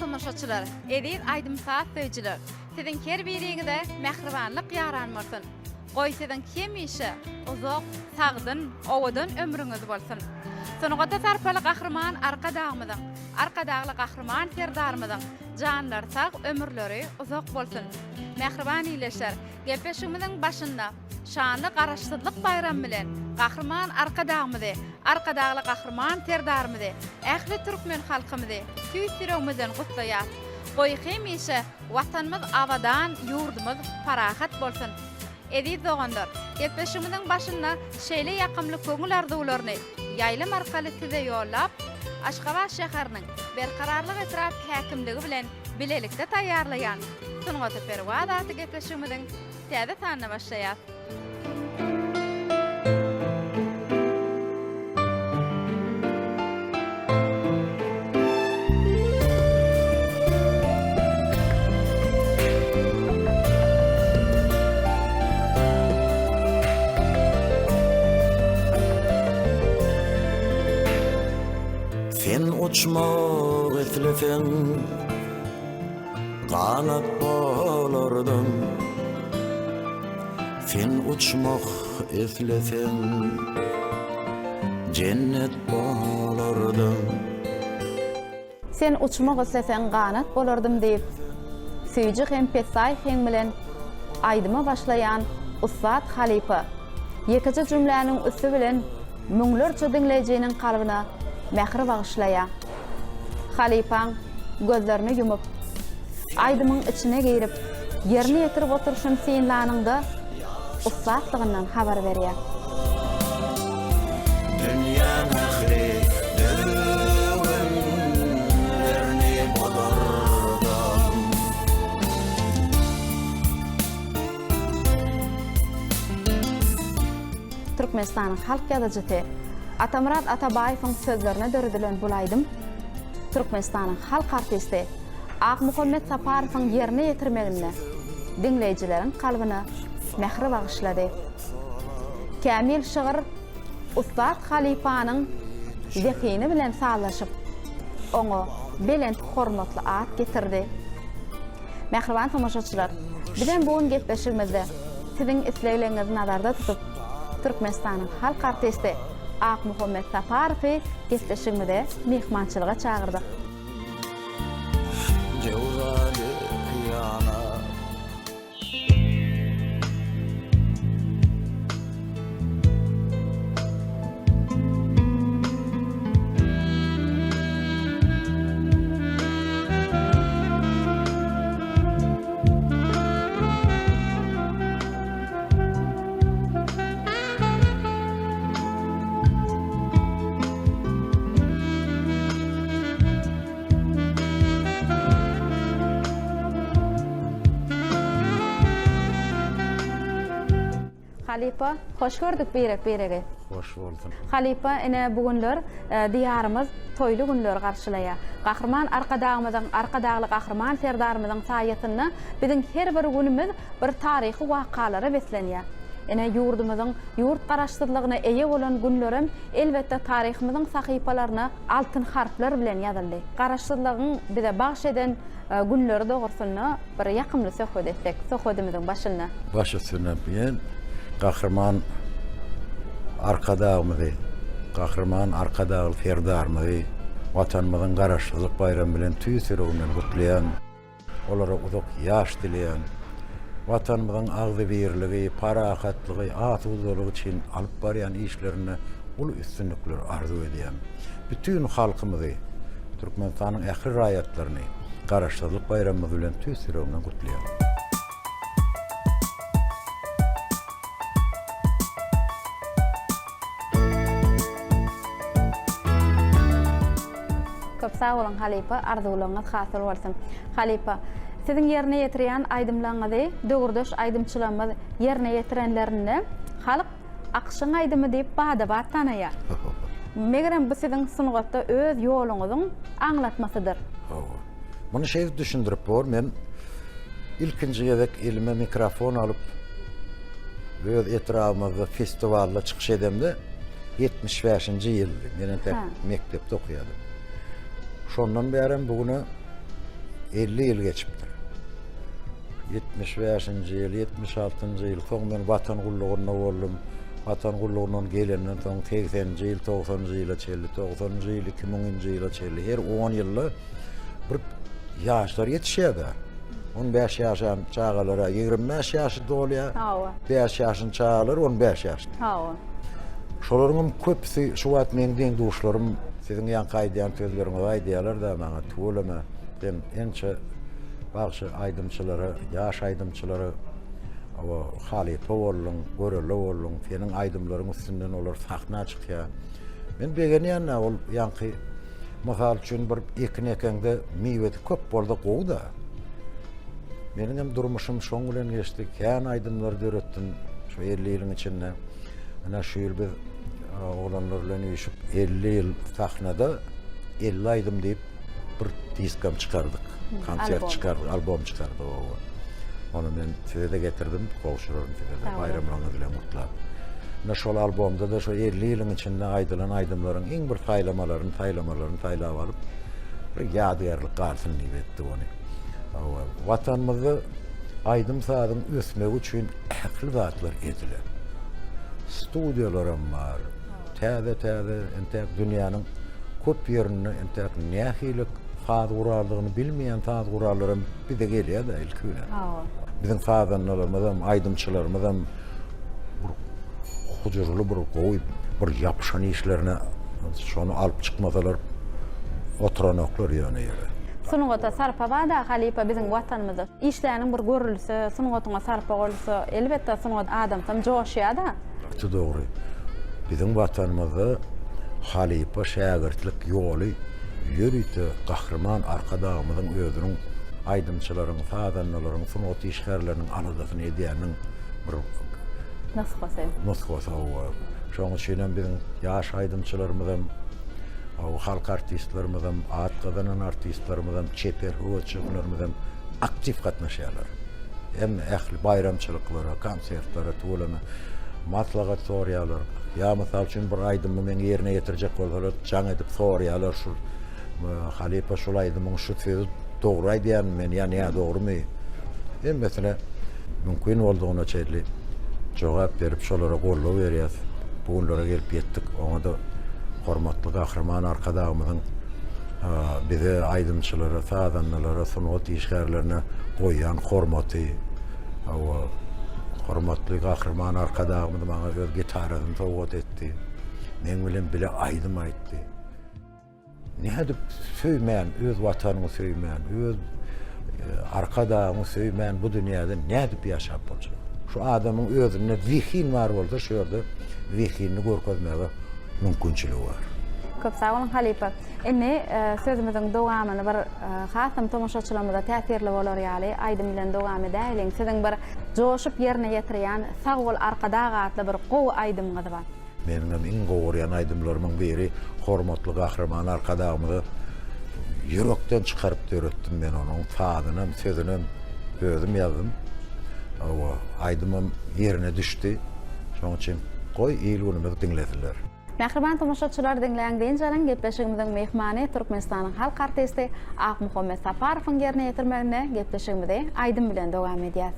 tomaşaçylar, eziz aýdym-saz söýüjiler! Siziň her biriňize mähribanlyk ýaran bolsun! Goý siziň hemişe uzak, sagdyn, owadan ömrüňiz bolsun! Sungata sarpaly Gahryman Arkadagymyzyň, Arkadagly Gahryman Serdarymyzyň janlary sag, ömürleri uzak bolsun! Mähriban ildeşler, gepleşigimiziň başynda şanly Garaşsyzlyk baýramy bilen Gahryman Arkadagymyzy, Arkadagly Gahryman Serdarymyzy, ähli türkmen halkymyzy tüýs ýüregimizden gutlaýas! Goý hemişe Watanymyz abadan, ýurdumyz parahat bolsun! Eziz doganlar, gepleşigimiziň başynda şeýle ýakymly köňül arzuwlaryny ýaýlym arkaly size ýollap, Aşgabat şäheriniň Berkararlyk etrap häkimligi bilen bilelikde taýýarlaýan Sungata perwaz atly gepleşigimiziň täze sanyna başlaýas. Sen uçmak isleseň Ganat bolardym Sen uçmak isleseň Jennet bolardym. Sen uçmak isleseň ganat bolardym diýip, süýji hem pessaý heň bilen aýdyma başlaýan ussat halypa ýekeje jümläniň üsti bilen müňlerçe diňleýjiniň kalbyna mähir bagyşlaýar. Halypaň gözlerini ýumup, aýdymyň içine girip, ýerine ýetirip oturyşyny synlanyňda, ussatlygyndan habar berýär. Dünýäň ähli düwünlerini bozardym. Türkmenistanyň halk ýazyjysy Atamyrat Atabaýewiň sözlerine döredilen bul aýdym Türkmenistanyň halk artisti Akmuhammet Saparowyň ýerine ýetirmeginde diňleýjileriň kalbyna mähir bagyşlady. Kämil şygyr ussat halypanyň zehini bilen sazlaşyp, oňa belent hormatly at getirdi. Mähriban tomaşaçylar, bizem bu gün gepleşigimizde siziň islegleriňizi nazarda tutup, Türkmenistanyň halk artisti Akmuhammet Saparowy gepleşigimize myhmançylyga çagyrdyk. Jöwza dek ýanar. Halypa, hoş gördük birek-biregi. Hoş bolsun. Halypa, ine bu günler Diýarymyz toýly günleri garşylaýar. Gahryman Arkadagymyzyň, Arkadagly Gahryman Serdarymyzyň saýasynda biziň her bir günümiz bir taryhy wakalara beslenýär. Ine, ýurdumyzyň ýurt Garaşsyzlygyna eýe bolan günlerem, elbetde, taryhymyzyň sahypalaryna altyn harplar bilen ýazyldy. Garaşsyzlygyň bize bagş eden günleri dogrusynda bir ýakymly söhbet etsek, söhbedimiziň başynda. Baş üstüne men Gahryman Arkadagymyzy, Gahryman Arkadagly Serdarymyzy Watanymyzyň Garaşsyzlyk baýramy bilen tüýs ýüregimden gutlaýan. Olara uzak ýaş dileýän. Watanymyzyň agzybirligi, parahatlygy, asudalygy üçin alyp barýan işlerinde uly üstünlikler arzuw edýän. Bütin halkymyzy, Türkmenistanyň ähli raýatlaryny Garaşsyzlyk baýramymyz bilen tüýs ýüregimden gutlaýan. Köp sag boluň halypa arzuwlaryňyz hasyl bolsun. Halypa, siziň ýerine ýetirýän aýdymlaryňyzy döwürdeş aýdymçylarymyz ýerine ýetirenlerinde halk Akyşyň aýdymy diýip bada-bat tanaýar. Megerem bu siziň sungatda öz ýoluňyzyň aňlatmasydyr. Hawa. Muny şeýdip düşündirip bor, men ilkinji gezek elime mikrofon alyp öz etrabymyzda festiwalda çykyş edemde 75-nji ýyldy. Men entek mekdepde okaýardym. Şondan bärem bu güne. 50 ýyl geçipdir. 75-nji ýyl, 76-njy ýyl, soň men Watan gullugynda boldum. Watan gullugyndan gelenden soň 80-nji ýyl, 90-njy ýyla çenli, 90-njy ýyl, 2000-nji ýyla çenli her 10 ýylda bir ýaşlar ýetişýär-de. 15 ýaşan çagalara 25 ýaşy dolýar. Hawa. 5 ýaşyň çagalar 15 ýaşda. Hawa. Şolaryň hem köpüsi şu wagt meň deň-duşlarym siziň ýaňky aýdýan sözleriňizi aýdýarlar-da maňa, tüweleme, sen ençe bagşy aýdymçylara, ýaş aýdymçylara hawa, halypa bolduň, görelde bolduň, seniň aýdymlaryň üstünden olar sahna çykýar. Men begenýän-dä ol ýaňky mysal üçin bir ekin ekeňde miwesi köp bolsa gowy-da. Meniň hem durmuşym şoň bilen geçdi. Kän aýdymlar döretdim şu 50 ýylyň içinde. Ine şu ýyl biz oglanlar bilen üýşüp 50 ýyl sahnada 50 aýdym diýip bir diskam çykardyk. Konsert çykardyk, albom çykardyk oba. Ony men size-de getirdim, gowşuraryn size-de baýramlaryňyz bilen gutlap. Ine şol albomda-da şu 50 ýylyň içinde aýdylan aýdymlaryň iň bir saýlamalaryny, saýlamalaryny saýlap alyp, bir ýadygärlik galsyn diýip etdik ony. Watanymyzda aýdym-sazyň ösmegi üçin ähli zatlar edilen. Studiýalaram bar. Täze-täze entäk dünýäniň köp ýerinde entäk nähili saz guraldygyny bilmeýän saz gurallaram bize gelýär-de ilki bilen. Biziň sazandalarymyzam, aýdymçylarymyzam bir huzurly bir gowy bir ýapyşan işlerine şony alyp çykmasalar oturanoklar ýöne ýere. Sungata sarpa bada halypa biziň watanymyzda işläniň bir görülse sungatyňa sarpa goýulsa elbetde sungat adamsam joşýada. Gaty dogry. Biziň watanymyzda halypa şägirtlik ýoly ýörite Gahryman Arkadagymyzyň özüniň aýdymçylaryň, sazandalaryň, sungat işgärleriniň aladasyny edýäniniň bir nusgasy. Nusgasy hawa. Şonuň üçin hem biziň ýaş aýdymçylarymyzam, halk artistlerimizem, at gazanan artistlerimizem, çeper höwesjeňlerimizem aktiw gatnaşýarlar. Hemme ähli baýramçylyklara, konsertlere, tüweleme maslahat soraýarlar. Ýa mysal üçin bir aýdymy men ýerine ýetirjek bolsalar, jaň edip soraýarlar şul halypa şul aýdymyň şu sözi dogry aýdýarmy men ýa nädogrymy? Hemmesine mümkin boldugyna çenli jogap berip, şolara goldaw berýäs. Bu günlere gelip ýetdik. Oňa-da hormatly Gahryman Arkadagymyzyň bize, aýdymçylara, sazandalara, sungat işgärlerine goýýan hormaty, hawa, hormatly Gahryman Arkadagymyz maňa öz gitarasyny sowgat etdi. Meň bilen bile aýdym aýtdy. Nädip söýmän, öz Watanyňy söýmän, öz Arkadagyňy söýmän bu dünýäde nädip ýaşap boljak? Şu adamyň özünde zehin bar bolsa, şu ýerde zehinini görkezmäge mümkinçiligi bar. Köp sag boluň halypa. Indi sözümiziň dowamyny bir hasam tomaşaçylarymyza täsirli bolar ýaly aýdym bilen dowam edäýeliň. Siziň bir joşup ýerine ýetirýän Sag bol Arkadag atly bir gowy aýdymyňyz bar. Meniňem iň gowy görýän aýdymlarymyň biri Hormatly Gahryman Arkadagymyza ýürekden çykaryp döretdim men ony. Onuň sazynam, sözünem özüm ýazdym. Hawa, aýdymam ýerine düşdi. Şonuň üçin goý il-günümiz diňlesinler. Mähriban tomaşaçylar diňläň dynç alyň gepleşigimiziň myhmany Türkmenistanyň halk artisti Akmuhammet Saparowyň ýerine ýetirmeginde gepleşigimizi aýdym bilen dowam edýäs.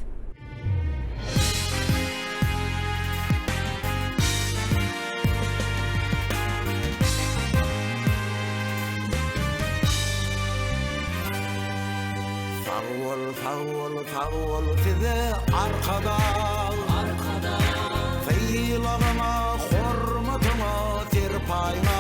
Sag bol, sag bol, sag bol size Arkadag. Arkadag. Sylagyňa, hormatyňa, serpaýyňa.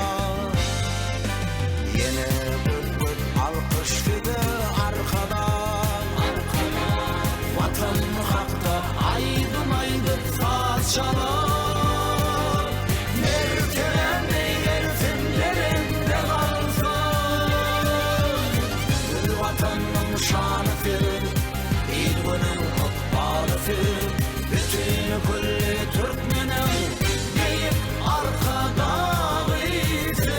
Ýene köp-köp alkyş size Arkadag. Arkadag. Watan hakda aýdym aýdyp saz çalar. Mertebäň beýgelsin, belende galsyn. Gül Watanyň şany siz, il-günüň ykbaly siz. Bütin külli türkmeniň beýik Arkadagy siz.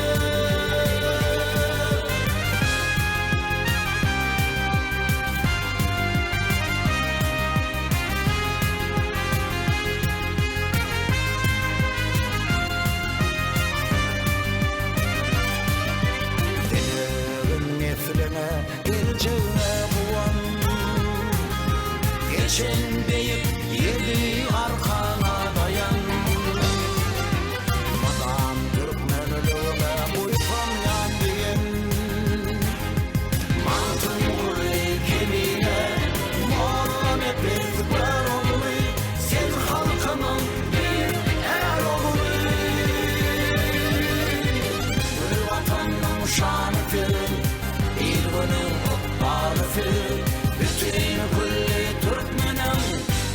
Geçen beýik ýedi arkaňa daýan. Mydam türkmenligiňe buýsanýan diýen. Magtymguly, Kemine, Mollanepes, Görogly, sen halkymyň beýik är ogly. Gül Watanyň şany sen, il-günüň ykbaly sen, bütin külli türkmeniň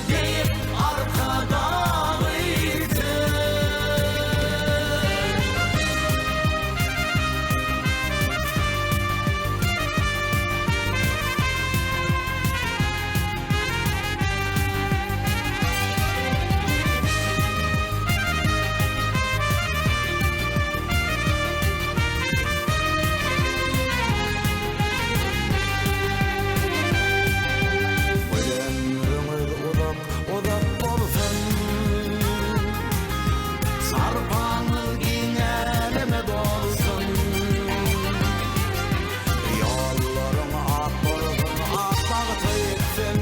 beýik Arkadagy sen. Gül ömrüňiz uzak, uzak bolsun, Sarpaňyz giň äleme dolsun. Ýollaryň ak bolsun, ak bagta ýetsin.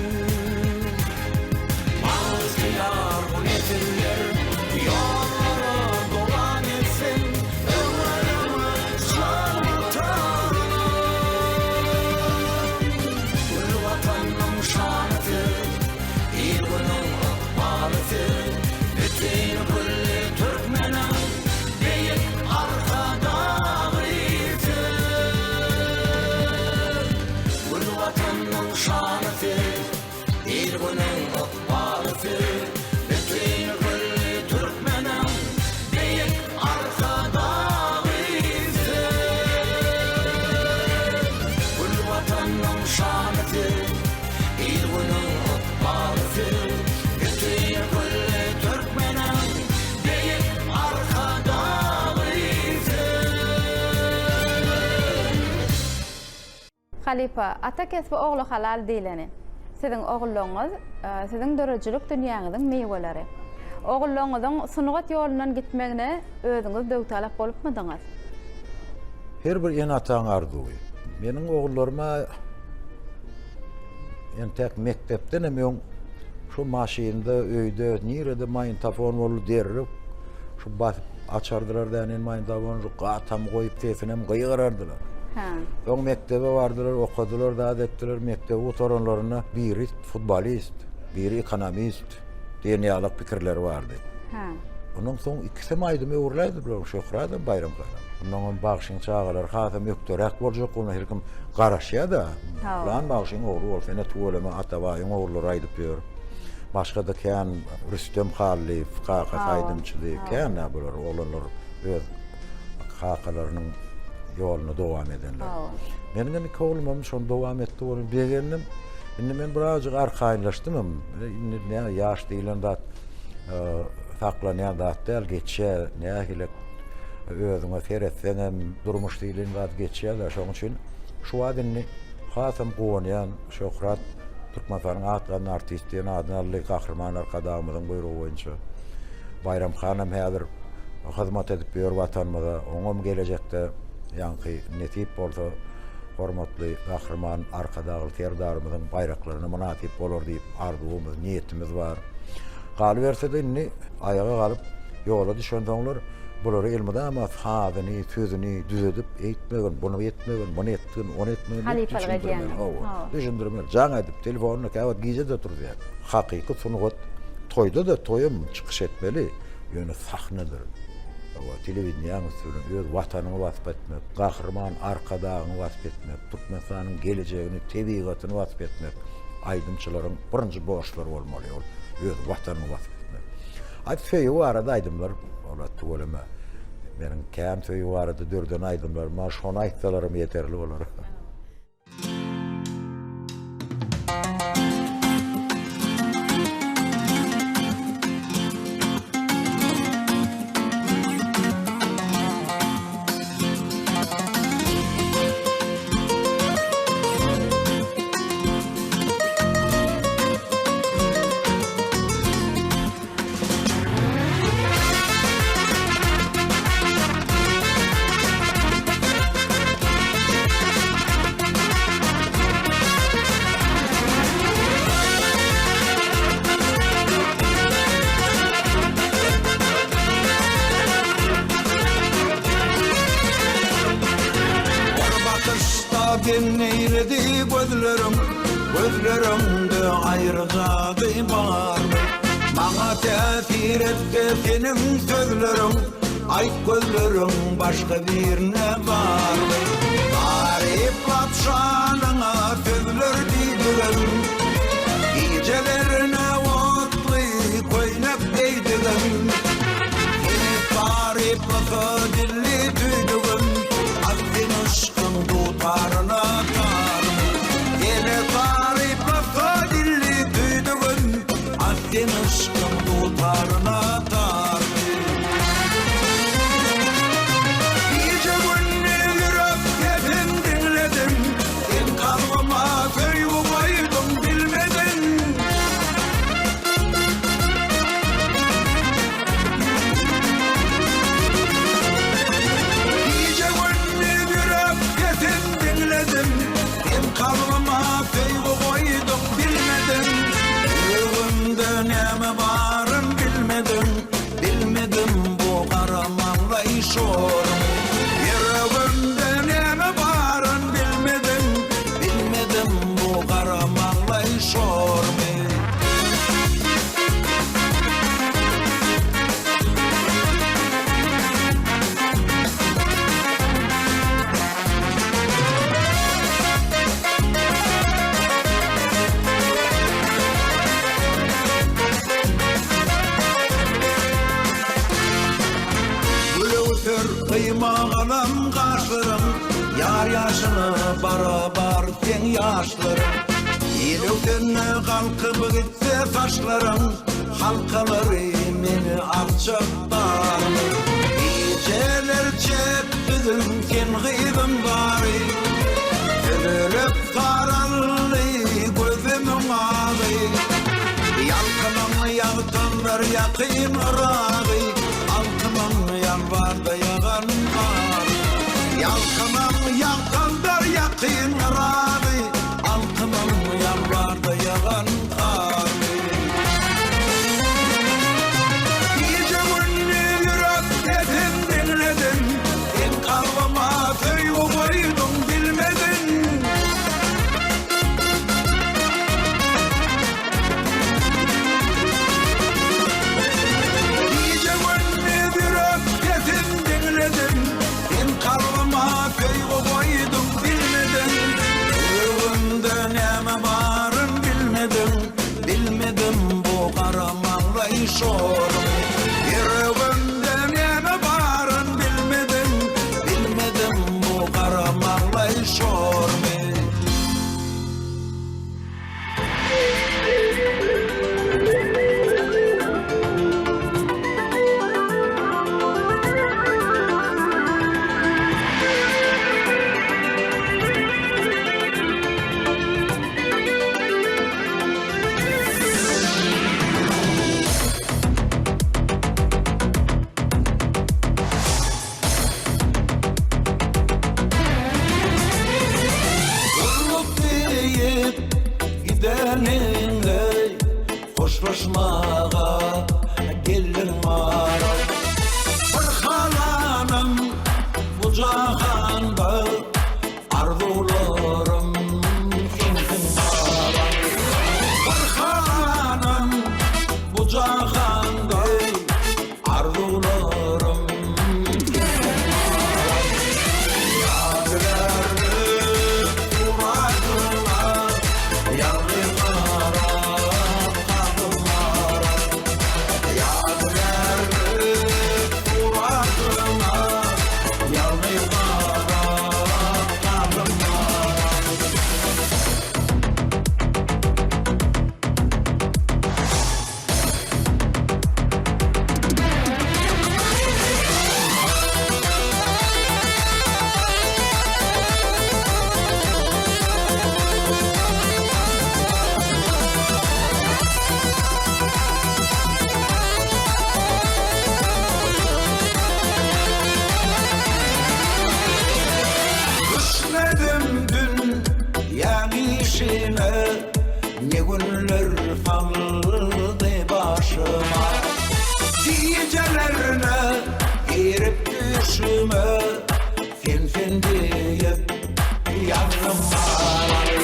Bagtyýar bu nesiller ýollara dowam etsin. Öňe, öňe, jan Watanym! Gül Watanyň şany sen, il-günüň ykbaly sen, bütin külli türkmeniň beýik Arkadagy sen. Gül Watanyň şany sen, il-günüň ykbaly sen, bütin külli türkmeniň beýik Arkadagy sen. Gül Watanyň şany sen, il-günüň ykbaly sen, bütin külli türkmeniň beýik Arkadagy sen. Halypa, ata kesbi ogla halal diýleni. Siziň ogullaryňyz siziň döredijilik dünýäňiziň miweleri. Ogullaryňyzyň sungat ýolundan gitmegine özüňiz döwtalap bolupmydyňyz? Her bir ene-ataň arzuwy. Meniň ogullaryma entäk mekdepden hem öň şu maşynda, öýde, nirede magnitofon boldy derrew şu basyp açardylar dänen magnitofony şu gatam goýup sesinem gygyrardylar. Hä. Soň mekdebe bardylar, okadylar, zat etdiler. Mekdebi gutaranlarynda biri futbolist, biri ekonomist diýen ýaly pikirleri bardy. Hä. Ondan soň ikisem aýdyma öwrüläýdi bularyň, Şöhradam, Baýram hanam. Onnoňam bagşyň çagalary hasam ökderäk boljak bolma her kim garaşýar-da. Pylan bagşyň ogly bolsa, ine tüweleme Atabaýyň ogullary aýdyp ýör. Başga-da kän Rüstem Hallyýew, kakasy aýdymçydy. Kän-ä bular oglanlar öz kakalarynyň ýoluny dowam edenler. Meniňem iki oglumam şony dowam etdi welin begendim. Indi men birazajyk arkaýynlaşdymam. Indi nä ýaş diýlen zat saklanýan zat däl, geçýär. Nähili özüňe seretseňem durmuş diýlen zat geçýär-de. Şonuň üçin şu wagt indi hasam guwanýan Şöhrat Türkmenistanyň at gazanan artisti diýen adyny aldy Gahryman Arkadagymyzyň buýrugy boýunça. Baýram hanam häzir hyzmat edip ýör Watanymyza. Oňam gelejekde ýaňky nesip bolsa hormatly Gahryman Arkadagly Serdarymyzyň baýraklaryna mynasyp bolar diýip arzuwymyz, niýetimiz bar. Galyberse-de indi aýaga galyp ýola düşensoňlar bulary elmydama sazyny, sözüni düzedip eýtmegin, buny etmegin, muny etgin, ony etmegin diýip düşündirmeli. Hawa, düşündirmeli. Jaň edip, telefonda käwagt gije-de turuzýar. Hakyky sungat toýda-da toýam çykyş etmeli, ýöne sahnadyr. Hawa, telewideniýäň üsti bilen öz Watanyňy wasp etmek, Gahryman Arkadagyňy wasp etmek, Türkmenistanyň gelejegini, tebigatyny wasp etmek aýdymçylaryň birinji borçlary bolmaly, ol öz Watanyňy wasp etmek. Aý, söýgi barada aýdymlar, ol-a tüweleme, meniň kän söýgi barada döreden aýdymlarym bar, şony aýtsalaram ýeterli bolar. sözleriň Gözleriňde aýry jady barmy? Maňa täsir etse seniň sözleriň Aýt gözleriň başga birine barmy? Taryplap şanyňa sözler diýdigim Gijelerine otly köýnek geýdigim Seni taryplasa dilli tüýdügim Al sen yşkyň dutaryna tarmy Seni taryplasa dilli tüýdügim Al sen yşkyň dutaryna tarmy Gije-gündiz ýürek sesin diňledim Sen kalbyma söýgi goýduň bilmedim. Gije-gündiz ýürek sesin diňledim, Sen kalbyma söýgi goýduň bilmedim. Ýüregimde näme baryn bilmedim, Bilmedim bu gara maňlaý şorumy. Ýüregimde näme baryn bilmedim, Bilmedim bu gara maňlaý şormy. Gül öwser gyýmagalam gaşlaryň, Ýar ýaşyna barabar seň ýaşlaryň. Ýel öwsende galkyp gitse saçlaryň, Halkalary meni aljak barmy? Gijeler çekdigiň sen gyzyň bary, Süzülip saraldy gözümiň agy. Ýalkymyň ýagtanlar ýakyn yragy, Alkymyň ýalbarda ýagan gary. Ýalkymyň ýagtanlar ýakyn yragy, Alkymyň ýalbarda ýagan gary. Gije-gündiz ýürek sesin diňledim, Sen kalbyma söýgi goýduň bilmediň. Gije-gündiz ýürek sesin diňledim, Sen kalbyma söýgi goýduň bilmediň. Ýüregimde näme baryn bilmediň, Bilmedim bu gara maňlaý şorumy. Ýüregimde näme baryn bilmedim, Bilmedim bu gara maňlaý şorumy. Gulluk diýip gideniňde Hoşlaşmaga geldiň mara. Bir halanym bu jahanda Arzuwlarym sensiň mara. Bir halanym bu jahanda Arzuwlarym sensiň mara. Ýadygärlik suratyňa Ýalňyz garap galdym mara. Ýadygärlik suratyňa Ýalňyz garap galdym mara. Düşmedim dünýäň işine, Ne günler saldy başyma. Gijelerine girip düşüme, Sen-sen diýip ýazdym araly.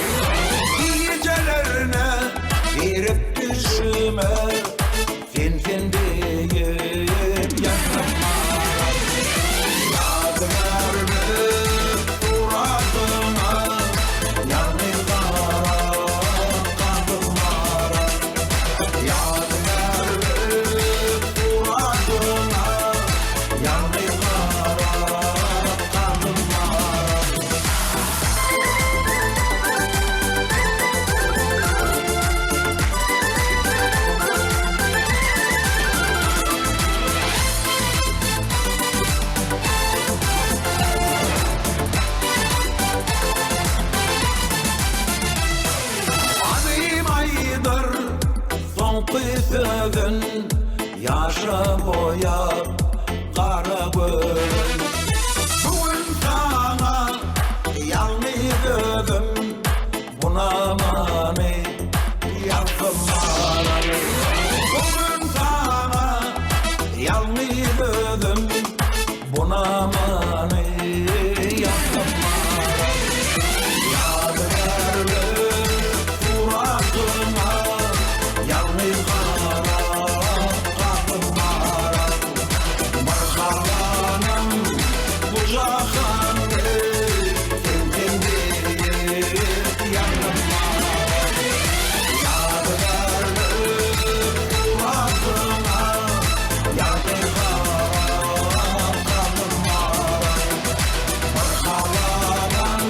Soňky sözün ýaşa boýap gara gözün. Bu gün saňa ýalňyz özüm bu namany ýazdym maral. Bu gün saňa ýalňyz özüm bu namany ýazdym maral. Ýadygärlik suratyňa ýalňyz garap galdym maral. Bir halanym bu jahandy, sen-sen diýip ýandym maral. Ýadygärlik suratyňa ýalňyz garap galdym maral. Bir halanym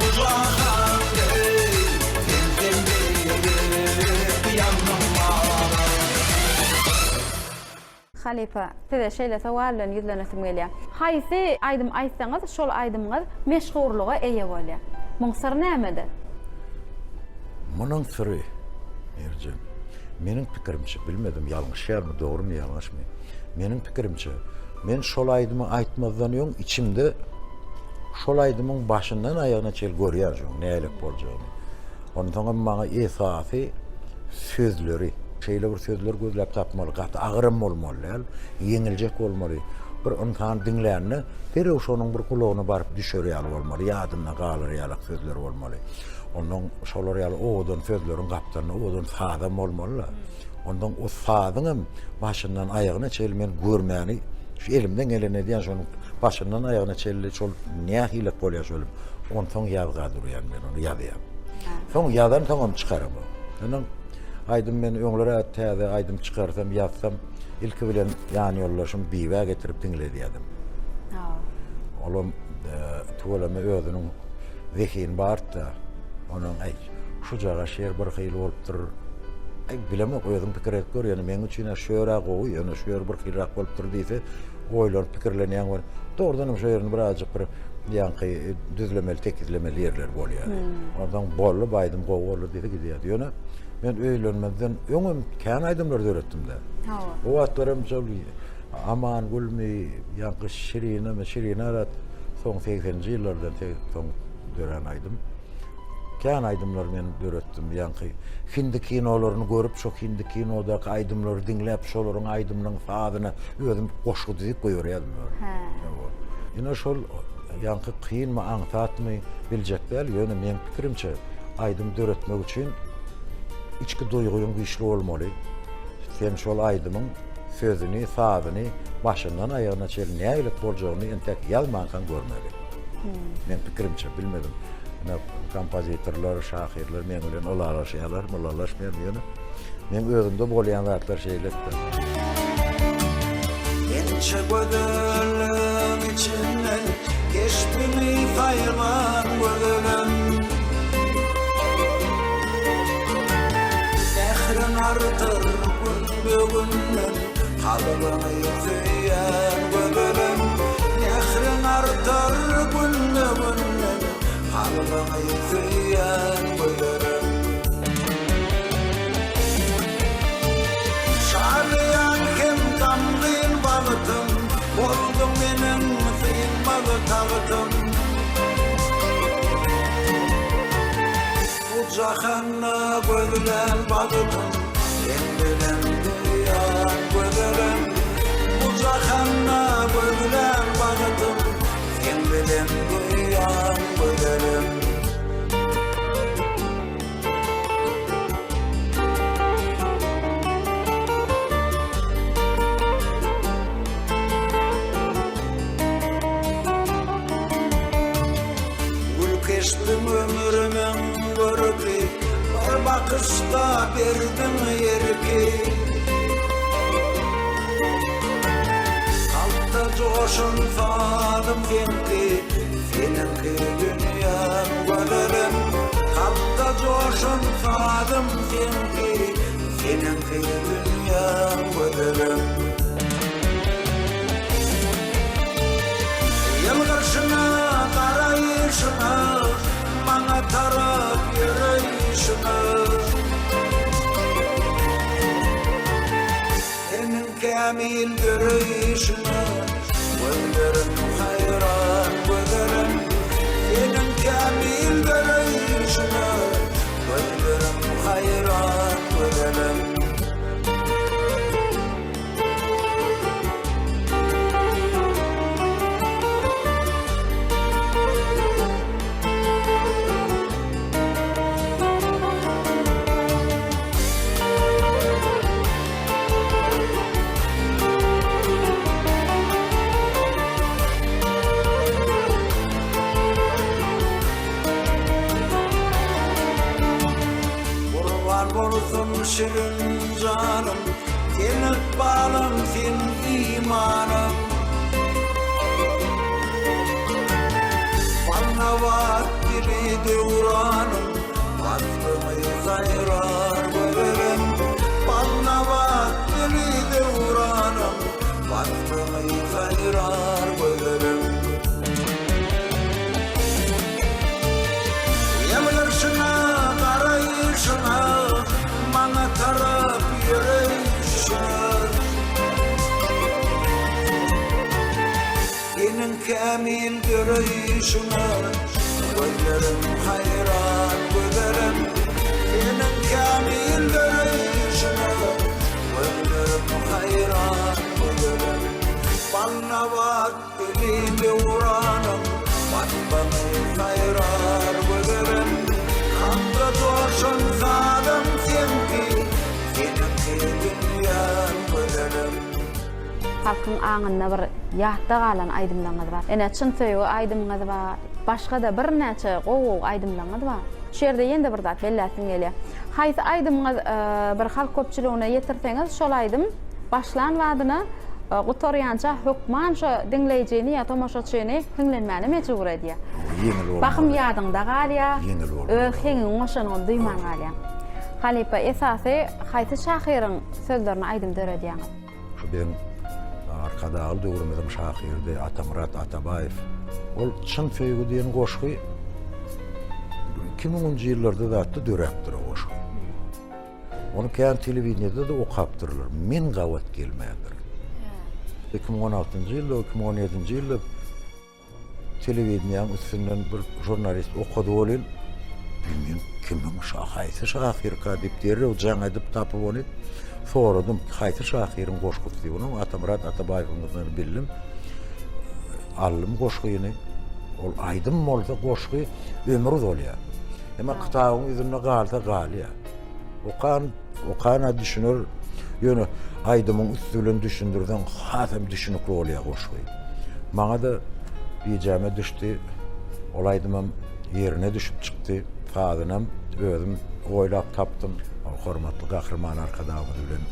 bu jahandy, sen-sen diýip ýandym maral. Halypa, size şeýle sowal bilen ýüzlenesim gelýär. Haýsy aýdym aýtsaňyz, şol aýdymyňyz meşhurlyga eýe bolýar. Muň syry nämede? Munuň syry, Merjen, meniň pikirimçe, bilmedim ýalňyşýarmy, dogrumy, ýalňyşmy? Meniň pikirimçe, men şol aýdymy aýtmazdan öň içimde şol aýdymyň başyndan aýagyna çenli görýän şoň nälik boljagyny. Onsoňam maňa esasy sözleri, şeýle bir sözler gözläp tapmaly, gaty agyram bolmaly däl, ýeňiljek bolmaly. Bir ynsan diňlände derrew şonuň bir gulagyna baryp düşer ýaly bolmaly, ýadynda galar ýalak sözler bolmaly. Ondan şolar ýaly owadan sözleriň gapdalynda owadan sazam bolmaly-da. Ondan o sazyňam başyndan aýagyna çenli men görmäni şu elimden geleni edýän şonuň başyndan aýagyna çenli şol nähilek bolýar şol. Onsoň ýazga durýan men ony ýazýan. Soň ýazan soňam çykaramok. Ondan aýdym men öňler täze aýdym çykarsam ýazsam ilki bilen ýan ýoldaşym Bibä getirip diňledýärdim. Olam e, tüweleme özüniň zehini bardy-da. Onuň aý şujaga şeýer bir hili bolupdyr. Aý bilemok özüň pikir edip gör ýöne meň üçin-ä şu ýer-ä gowy ýöne şu ýer bir hiliräk bolupdyr diýse oýlanyp pikirlenýäň we dogrudanam şo ýerini birazjyk bir ýaňky düzlemeli tekizlemeli ýerleri bolýar. Onsoň boldy bu aýdym gowy boldy diýse gidýärdi. Ýöne men öýlenmezden öňem kän aýdymlar döretdim-de. Hawa. O wagtlaram şol Amangülmi, ýaňky Şirinemi, Şirine arat soň segseninji ýyllardan soň dörän aýdym. Kän aýdymlar men döretdim. Ýaňky hindi kinolaryny görüp, şo hindi kinodaky aýdymlary diňläp, şolaryň aýdymynyň sazyna özüm goşgy düzüp goýberýärdim. Hä. Ine şol ýaňky kynmy, aňsatmy biljek däl, ýöne meň pikirimçe aýdym döretmek üçin içki duýgyň güýçli bolmaly. Sen şol aýdymyň sözüni, sazyny başyndan aýagyna çenli nähili boljagyny entek ýazmankaň görmeli. Meň pikirimçe, bilmedim. Ine, kompozitorlar, şahyrlar meň bilen ylalaşýarlar, ylalaşmaýar, ýöne meň özümde bolýan zatlar şeýle-de. Ençe gözelligiň içinden keşbiňi saýlan gözelim. Mähriň artar günbe-günden kalbyňy söýýän gözelim. Mähriň artar günbe-günden Kalbyňy söýýän gözelim. Şadyýan hem gamgyn wagtym, Bolduň meniň synmaz tagtym. Bu jahanda gözlän bagtym, Sen bilen duýan gözelim. Bu jahanda gözlän bagtym, Seň bilen duýan gözelim. Gül keşbiň ömrümiň görki, Bir bakyşda berdiň erki. Kalpda joşan sazym seňki, Seniňki dünýäm gözelim. Kalpda joşan sazym seňki, Seniňki dünýäm gözelim. Ýylgyrşyňa, garaýşyňa, Maňa tarap ýöreýşiňe. kämil döreýşiňe Gözlerim haýran gözelim Seniň kämil döreýşiňe Gözlerim haýran gözelim. Gurban bolsun şirin janym, Sen ykbalym, sen imanym. Balnabat dili döwranym, Waslyňy saýrar gözelim. Balnabat dili döwranym, Waslyňy saýrar gözelim. Ýylgyrşyňa, garaýşyňa, Maňa tarap ýöreýşiňe. Seniň kämil döreýşiňe Gözlerim haýran gözelim Seniň kämil döreýşiňe Gözlerim haýran gözelim Balnabat dili döwranym Batbany saýrar gözelim Kalpda joşan sazym seňki Seniňki dünýäm gözelim. Halkyň aňynda bir ýatda galan aýdymlaryňyz bar. Ine, Çyn söýgi aýdymyňyz bar. Başga-da birnäçe gowy-gowy aýdymlaryňyz bar. Şu ýerde ýene-de bir zat belläsim gelýär. Haýsy aýdymyňyz bir halk köpçüligine ýetirseňiz, şol aýdym başlan badyna gutarýança hökman şo diňleýjini ýa tomaşaçyny hiňlenmäne mejbur edýär. Ýeňil bolmaly. Bahym ýadyňda galýar. Ýeňil bolmaly. Öz heňiňi goşanyňy duýman galýaň. Halypa, esasy haýsy şahyryň sözlerine aýdym döredýäňiz? Şu biziň Arkadagly döwrümiziň şahyrydy Atamyrat Atabaýew. Ol Çyn söýgi diýen goşgy 2000-nji ýyllarda zatda döräpdir o goşgy. Ony kän telewideniýede-de okapdyrlar. Men gabat gelmändirin. 2016-njy ýylda, 2017-nji ýylda Telewideniýäň üstünden bir žurnalist okady welin, men kimiň şa, haýsy şahyrka diýip derrew jaň edip tapyp ony soradym, haýsy şahyryň goşgusy diýip. Onuň Atamyrat Atabaýewiňdigini bildim. Aldym goşgyny. Ol aýdym bolsa goşgy ömür uzalýar. Emma kitabyň ýüzünde galsa galýar. Okan Okana düşüner, ýöne aýdymyň üsti bilen düşündirseň hasam düşünikli bolýar goşgy. Maňa-da bijäme düşdi, ol aýdymam ýerine düşüp çykdy, sazynam özüm oýlap tapdym. Hormatly Gahryman Arkadagymyz bilen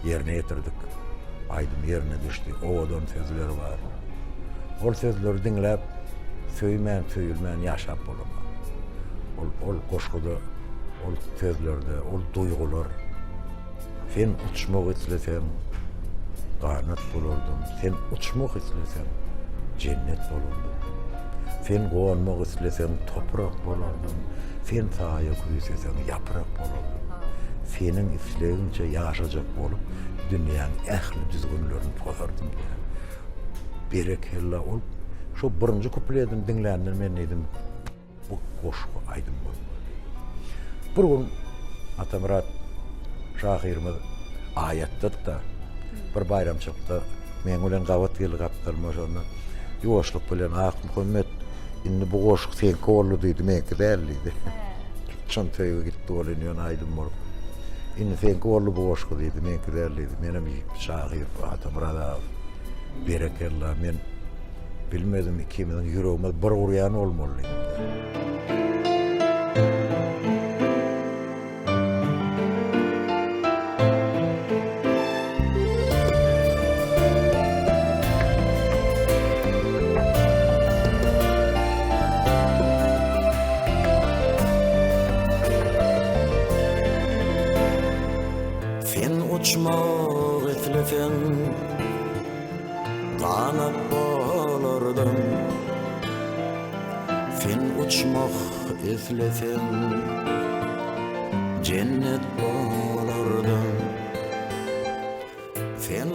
ýerine ýetirdik. Aýdym ýerine düşdi, owadan sözleri bar. Ol sözleri diňläp, söýmän, söýülmän ýaşap bolanok. Ol, ol goşguda Ol sözlerde ol duýgular. Sen uçmak isleseň, ganat bolardym, Sen uçmak isleseň, jennet bolardym. Sen gonmak isleseň, toprak bolardym, Sen saýa küýseseň, ýaprak bolardym. Seniň islegiňçe ýaşajak bolup, Dünýäň ähli düzgünlerini pozardym diýýär. Berekella, ol şo birinji kupledini diňländen men diýdim, Bu goşgy aýdym bolmaly. Bir gün Atamyrat şahyrymyz aýatda-da bir baýramçylykda meň bilen gabat geldi gapdalyma şonda ýuwaşlyk bilen Akmuhammet indi bu goşgy seňki boldy diýdi, meňki däl diýdi. Çyn söýgi gitdi ol indi ýöne aýdym bolup. Indi seňki boldy bu goşgy diýdi, meňki däl diýdi. Menem şahyr Atamyrat aga berekella men Bilmedim ikimiziň ýüregimiz bir urýan bolmaly diýdim. Sen uçmak isleseň Ganat bolardym Sen uçmak isleseň Jennet bolardym Sen.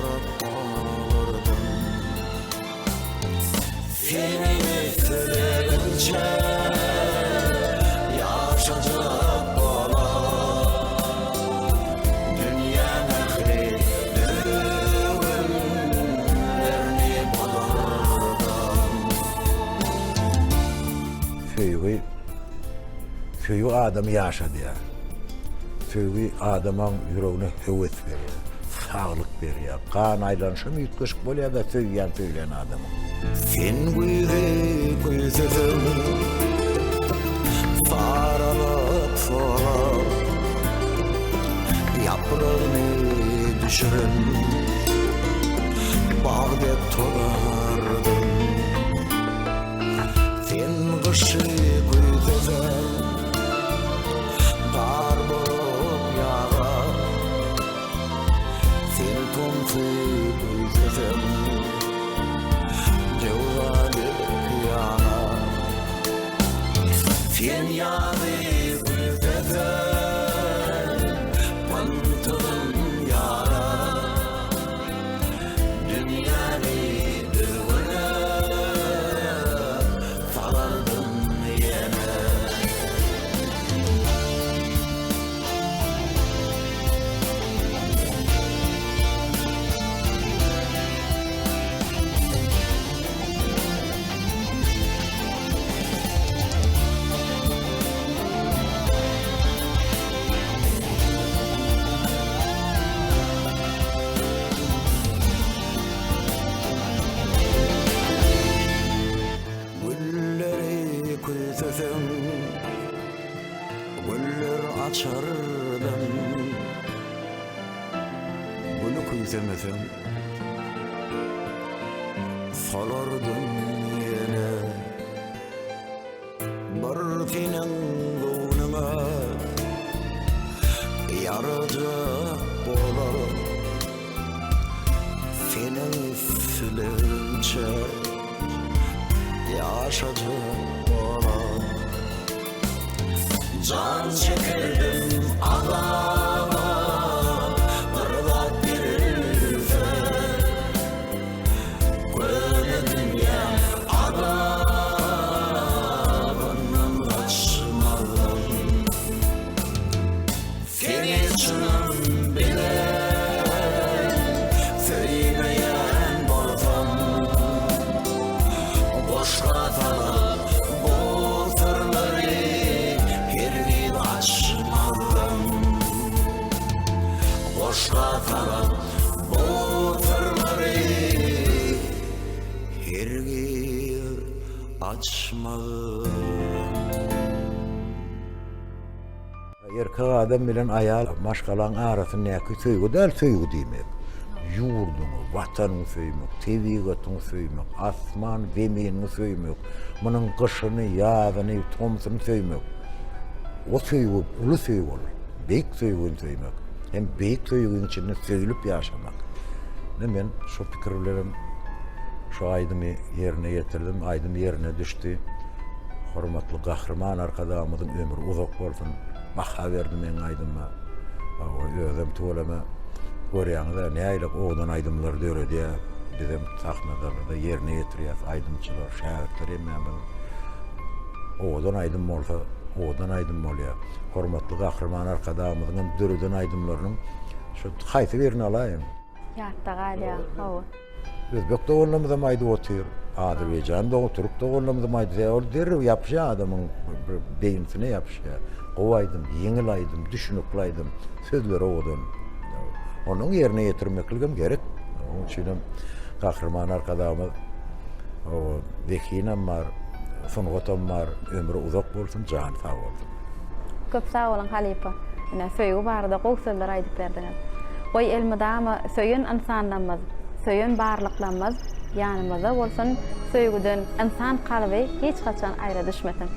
Harapbalardan. Seniň islegiňçe ýaşajak bolar. Dünýäň ähli düzgünlerini bozardan. Söýgi Söýgi adamy ýaşadýar. Söýgi adamyň ýüregine höwes berýär, saglyk berýär. Gan aýlanyşam üýtgeşik bolýar-da söýýän söýlen adamyň. Sen güýzi küýseseň, saralyp solar, Ýapragyny düşüren bag dek tozardym. Sen gyşy güýzeseň, gar bolup ýagar. Sen tomsy güýzeseň, jöwza dek ýanar. Sen ýazy güýzeseň, pyntygym ýarar. Dünýäni düzgüne salardym ýene. Gülleri küýseseň, güller açardym. Güli küýsemeseň, solardym ýene. Bir seniň göwnüňe ýarajak bolar. Seniň islegiňçe ýaşajak bolar. Jan çekerdim azaba bir zat berilse. Köne dünýäň azabyndan gaçmazam. Seni çynym bilen söýmeýän bolsam, Goşga salyp bu syrlary hergiz açmazdym. Goşga salyp bu syrlary hergiz açmazdym. Erkek adam bilen aýal maşgalaň arasyndaky söýgi däl söýgi diýmek. Ýurduňy, watanyňy söýmek, tebigatyňy söýmek, asman, zeminiňi söýmek, munuň gyşyny, ýazyny, tomsuny söýmek. O söýgi uly söýgi ol. Beýik söýgini söýmek. Hem beýik söýgiň içinde söýlüp ýaşamak. Ine men şu pikir bilenem şu aýdymy ýerine ýetirdim. Aýdym ýerine düşdi. Hormatly Gahryman Arkadagymyzyň ömri uzak bolsun. Baha berdi meň aýdyma. Hawa, özem tüweleme görýäňiz-ä nähili owadan aýdymlar döredýär. Bizem sahnada ýerine ýetirýäs aýdymçylar, şägirtler hemmämiz. Owadan aýdym bolsa, owadan aýdym bolýar. Hormatly Gahryman Arkadagymyzyň hem döreden aýdymlarynyň şu haýsy birini alaýyn? Ýatda galýar, hawa. Özbek doganlarymyzam aýdyp otyr, azerbaýjan dogan, türk doganlarymyzam aýdyp, sebäbi ol derrew ýapyşýar adamyň bir beýnisine ýapyşýar. Gowy aýdym, ýeňil aýdym, düşnükli aýdym, sözleri owadan. Onuň ýerine ýetirmekligem gerek. Onuň üçinem Gahryman Arkadagymyz Zehinem bar, sungatam bar, ömri uzak bolsun, jany sag bolsun. Köp sag boluň halypa. Ine söýgi barada gowy sözler aýdyp berdiňiz. Goý elmydama söýen ynsanlarymyz, söýen barlyklarymyz ýanymyzda bolsun, söýgüden ynsan kalby hiç haçan aýra düşmesin.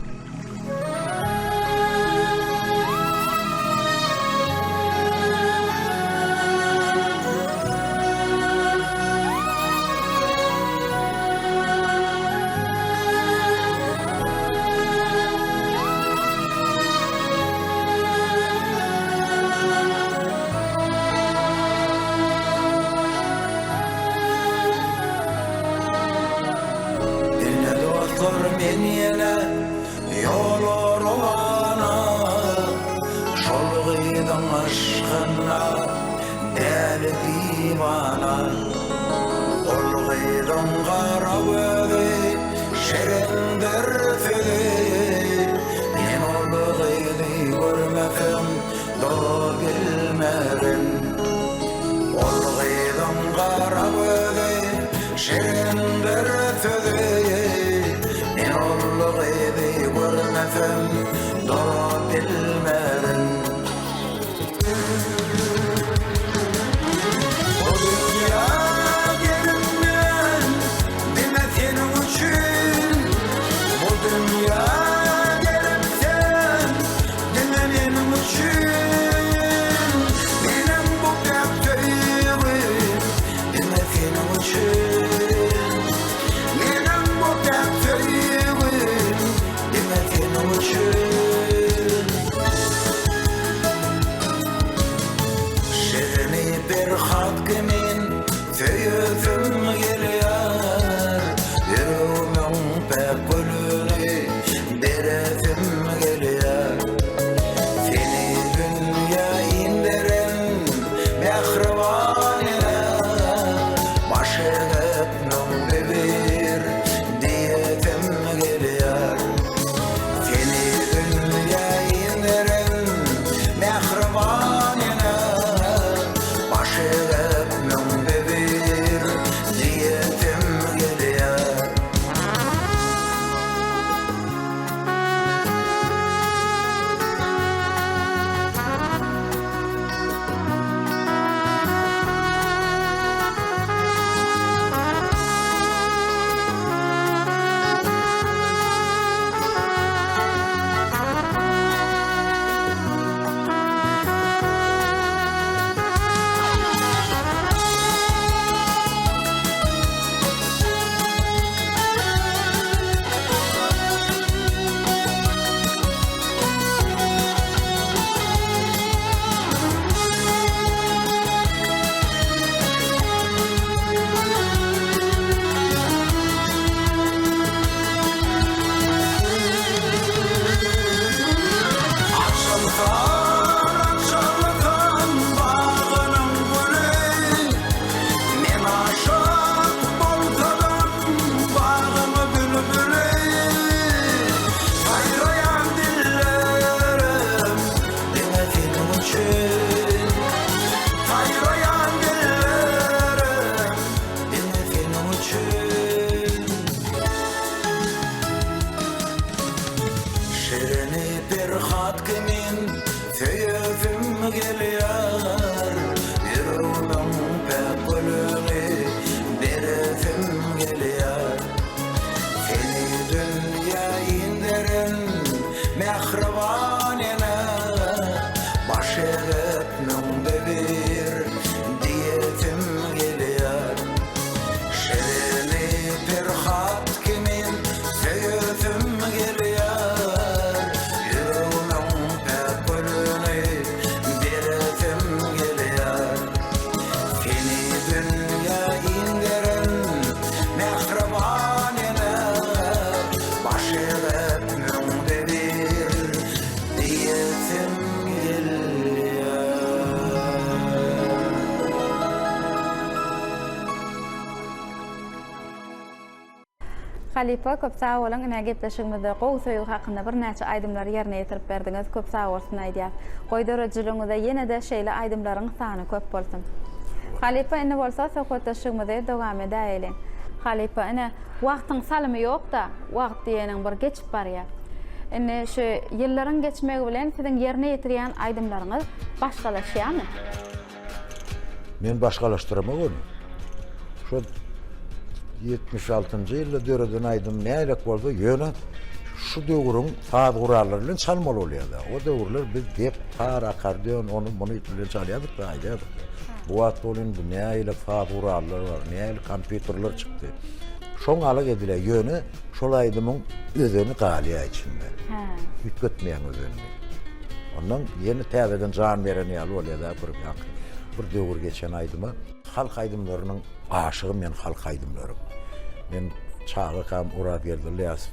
Men ýene ýola rowana, Şol gyzyň yşkyna däli diwana. Ol gyzyň gara gözi, şirindir sözi, Men ol gyzy görmesem durup bilmerin. Ol gyzyň gara gözi, şirindir sözi, Men ol gyzy görmesem durup bilmerin. Bu dünýä gelimden diňe seniň üçin, Bu dünýä gelipsen diňe meniň üçin. Menem bu päk söýgim diňe seniň üçin. Menem bu päk söýgim diňe seniň üçin. Şirini Perhat kimin söýesim gelýär, Ýüregimiň päk gülüni beresim gelýär. Seni dünýä inderen mähriban ene, Baş egip müňde bir diýesim gelýär. Seni dünýä inderen mähriban ene, Baş egip müňde bir diýesim gelýär. Açylsan, açylsan bagynyň güli, Men aşyk bolsadam bagyň bülbüli. Saýraýan dillerim diňe seniň üçin, Saýraýan dillerim diňe seniň üçin. Şirini Perhat kimin söýesim gelýär, Ýüregimiň päk gülüni beresim gelýär. Seni dünýä inderen mähriban ene, Baş egip müňde bir diýesim gelýär. Şirini Perhat kimin söýesim gelýär, Ýüregimiň päk gülüni beresim gelýär. Seni dünýä inderen mähriban ene, Baş egip müňde bir diýesim gelýär. Halypa köp sag boluň ine gepleşigimizde gowy söýgi hakynda birnäçe aýdymlary ýerine ýetirip berdiňiz köp sag bolsun aýdýas. Goý döredijiligiňizde ýene-de şeýle aýdymlaryň sany köp bolsun. Halypa indi bolsa söhbetdeşligimizi dowam edäýeliň. Halypa ine wagtyň salymy ýokda wagt diýeniň bir geçip barýar. Indi şu ýyllaryň geçmegi bilen siziň ýerine ýetirýän aýdymlaryňyz başgalaşýarmy? Men başgalaşdyramok ony. Şo 76-njy ýylda döreden aýdym nälik bolsa, ýöne şu döwrüň saz gurallary bilen çalmaly bolýar-da. O döwürler biz dep, tar, akkordeon, ony muny bilen çalýardyk-da, aýdýardyk. Bu wagt ol indi nähili saz gurallar bar, nähili kompýuterler çykdy. Şoň alyk edilýär, ýöne şol aýdymyň özeni galýar içinde. Üýtgetmeýäň özenini. Ondan ýene täzeden jan beren ýaly bolýar-da bir ýaňky bir döwür geçen aýdyma. Halk aýdymlarynyň aşygy men halk aýdymlaryň. Men çagakam Orazgeldi Ylýasow.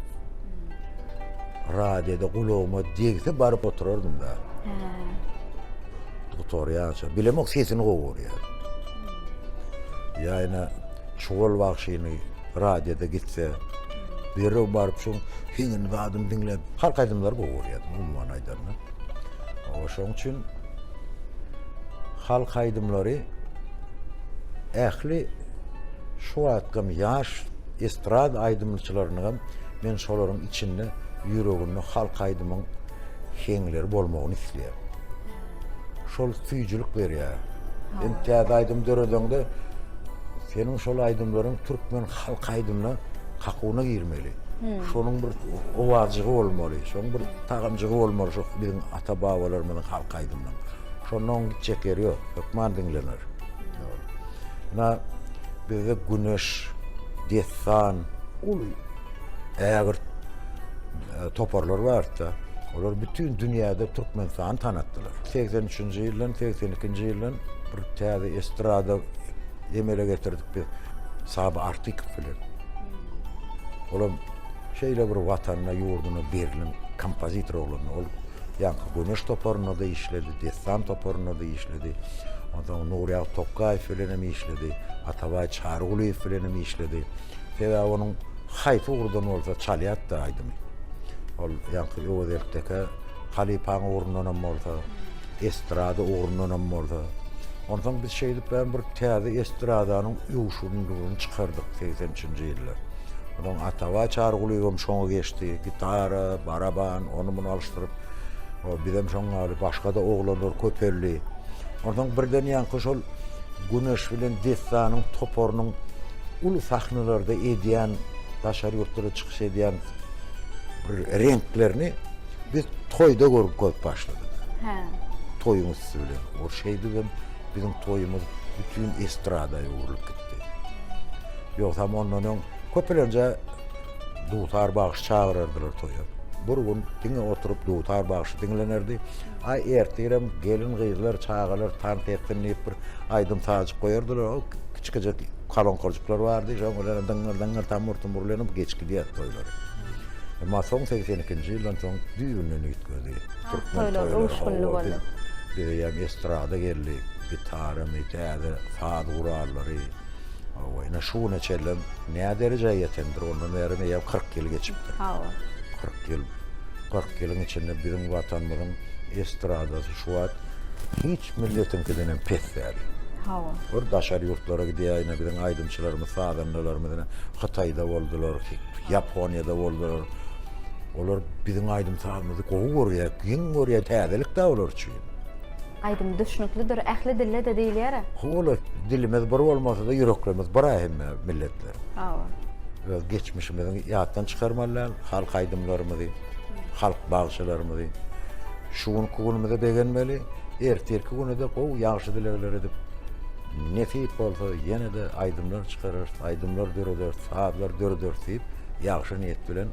Radioda gulagyma degse baryp oturardym-da. Gutarýança. Bilemok sesini gowy görýär. Ýa ýene Çuwal bagşyny radioda gitse, derrew baryp şoň heňini zadyny diňläp, halk aýdymlary gowy görýärdim umuman aýdanda. Şoň üçin halk aýdymlary ähli şu wagtkam ýaş estrada aýdymçylarynyňam men şolaryň içinde ýüreginde halk aýdymyň heňleri bolmagyny isleýän. Şol süýjülik berýär. Sen täze aýdym döredeňde seniň şol aýdymlaryň türkmen halk aýdymyna kakuwyna girmeli. Hmm. Şonuň bir owazjygy bolmaly, şonuň bir tagamjygy bolmaly şu biziň ata-babalarymyzyň halk aýdymynyň. Şonda oň gitjek ýeri ýok, hökman diňlener. Ina bizde Güneş, Dessan uly ägirt e, toparlar bardy. Olar bütin dünýäde Türkmenistany tanatdylar. 83-nji ýyldan, 82-nji ýyldan bir täze estrada emele getirdik biz Saba Artykow bilen. Olam şeýle bir watanyna, ýurduna berlen kompozitor oglandy. Ol ýaňky Güneş toparynda-da işledi, Dessan toparynda-da işledi. Onsoň Nurýag Tokgaýew bilen hem işledi, Atabaý Çarygulyýew bilen hem işledi. Sebäbi onuň haýsy ugurdan bolsa çalýardy aýdymy. Ol ýaňky Öwez Elteke halypaň ugrundanam bolsa, estrada ugrundanam bolsa. Onsoň biz şeýdip hem bir täze estradanyň öwşürindigini çykardyk 83-nji ýylda. Onsoň Atabaý Çarygulyýewem şoňa geçdi. Gitara, baraban, ony-muny alyşdyryp, bizem şoň ýaly başga-da oglanlar köpeldi. Onsoň birden ýaňky şol Güneş bilen Dessanyň toparynyň uly sahnalarda edýän, daşary ýurtlarda çykyş edýän bir reňklerini biz toýda görüp görüp başladyk. Hä. Toýuň üsti bilen. O şeýdibem biziň toýumyz bütin estrada öwrülip gitdi. Ýogsam ondan öň köplenje dutar bagşy çagyrardylar toýa. Bir gün diňe oturyp dutar bagşy diňlenerdi. Aý ertirem gelin-gyzlar, çagalar tans etsin diýip bir aýdym-sazjyk goýardylar. O kiçijik kolonkajyklar bardy. Şoň bilen dyňňyr-dyňňyr tamur-tumur bilen geçip gidýärdi toýlary. Emma soň 82-nji ýyldan soň düýbünden üýtgedi. Türkmen toýlary öwüşginli boldy. Bize ýa estrada geldi, gitaramy, täze saz gurallary. Hawa, ine şu güne çenlem nä derejä ýetendir, ondan bäri eýýäm 40 ýyl geçipdir. Hawa. 40 ýyl. 40 ýylyň içinde biziň Watanymyzyň estradasy şu wagt hiç milletiňkiden hem pes däl. Hawa. Bir daşary ýurtlara gidýär, ine biziň aýdymçylarymyz, sazandalarymyz ine Hytaýda boldular, Ýaponiýada boldular. Olar biziň aýdym-sazymyzy gowy görýär, geň görýär, täzelik-dä olar üçin. Aýdym düşnüklidir ähli dilde-de diýilýär-ä. Hawa, dilimiz bir bolmasa-da ýüreklerimiz bir-ä hemme milletler. Hawa. Öz geçmişimizi ýatdan çykarmaly däl, halk aýdymlarymyzy, halk bagşylarymyzy. Şu günki günümize begenmeli, ertirki güne-de gowy ýagşy dilegler edip, nesip bolsa ýene-de aýdymlar çykararys, aýdymlar dörederis, sazlar dörederis diýip, ýagşy niýet bilen,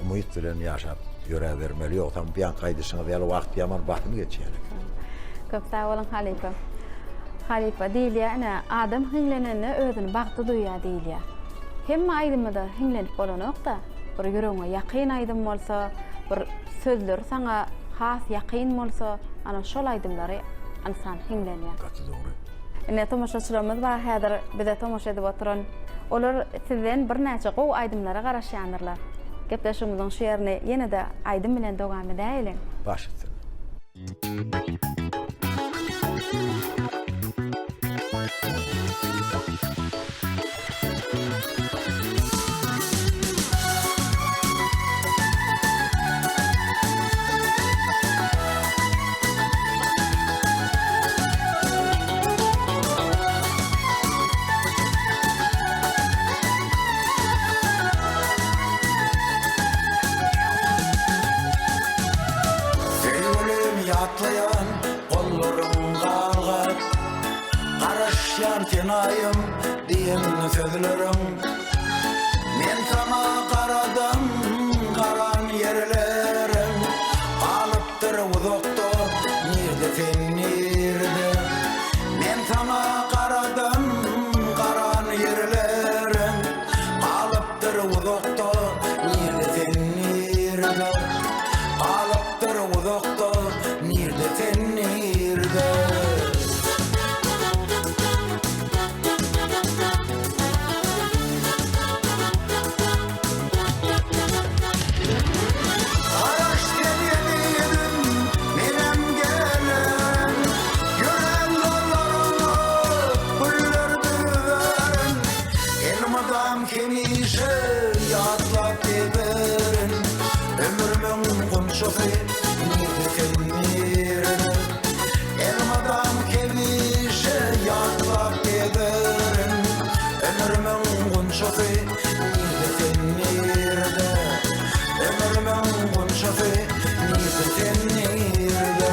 umyt bilen ýaşap ýöräbermeli. Ýogsam bu ýaňky aýdyşyňyz ýaly wagt ýaman basym geçýän eken. Köp sag boluň halypa. Halypa diýilýär ine adam hiňlenende özüni bagtly duýýar diýilýär. Hemme aýdymada hiňlenip bolanokda bir ýüregiňe ýakyn aýdym bolsa, bir sözleri saňa has ýakyn bolsa ana şol aýdymlary ynsan hiňlenýär. Gaty dogry. Ine tomaşaçylarymyz bar häzir bize tomaşa edip oturan. Olar sizden birnäçe gowy aýdymlara garaşýandyrlar. Gepleşigimiziň şu ýerini ýene-de aýdym bilen dowam edäýeliň. Baş üstüne. Söýgülim ýatlaýan gollaryň galgap Garaşýan sen aýym diýen sözleriň Men saňa garadym garan ýerlerim Galypdyr uzakda nirde sen nirde Men saňa garadym garan ýerlerim Galypdyr uzakda nirde sen nirde. hemişe ýatlap gezerin Ömrümiň gunçasy nirde sen nirde Elmydam hemişe ýatlap gezerin Ömrümiň gunçasy nirde sen nirde Ömrümiň gunçasy nirde sen nirde.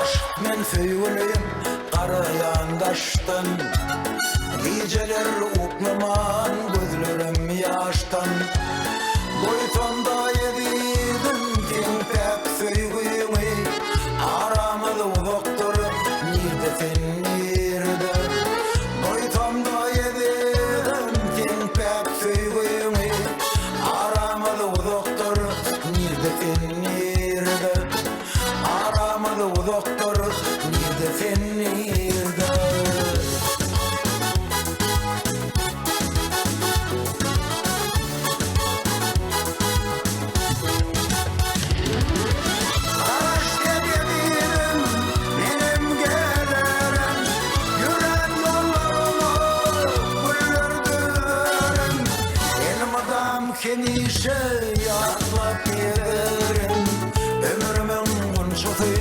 Aşyk men söýgülim garaýan daşdan Gijeler uklaman gözlerim ýaşdan Buýsanda ezizim seň päk söýgüňi Aramyz uzakdyr nirde sen nirde Buýsanda ezizim seň päk söýgüňi Aramyz uzakdyr nirde sen nirde Aramyz uzakdyr nirde sen nirde. Garaş gel ezizim, menem gelerin, Ýörän ýollaryma güller düzerin. Elmydam hemişe ýatlap gezerin, Ömrümiň gunçasy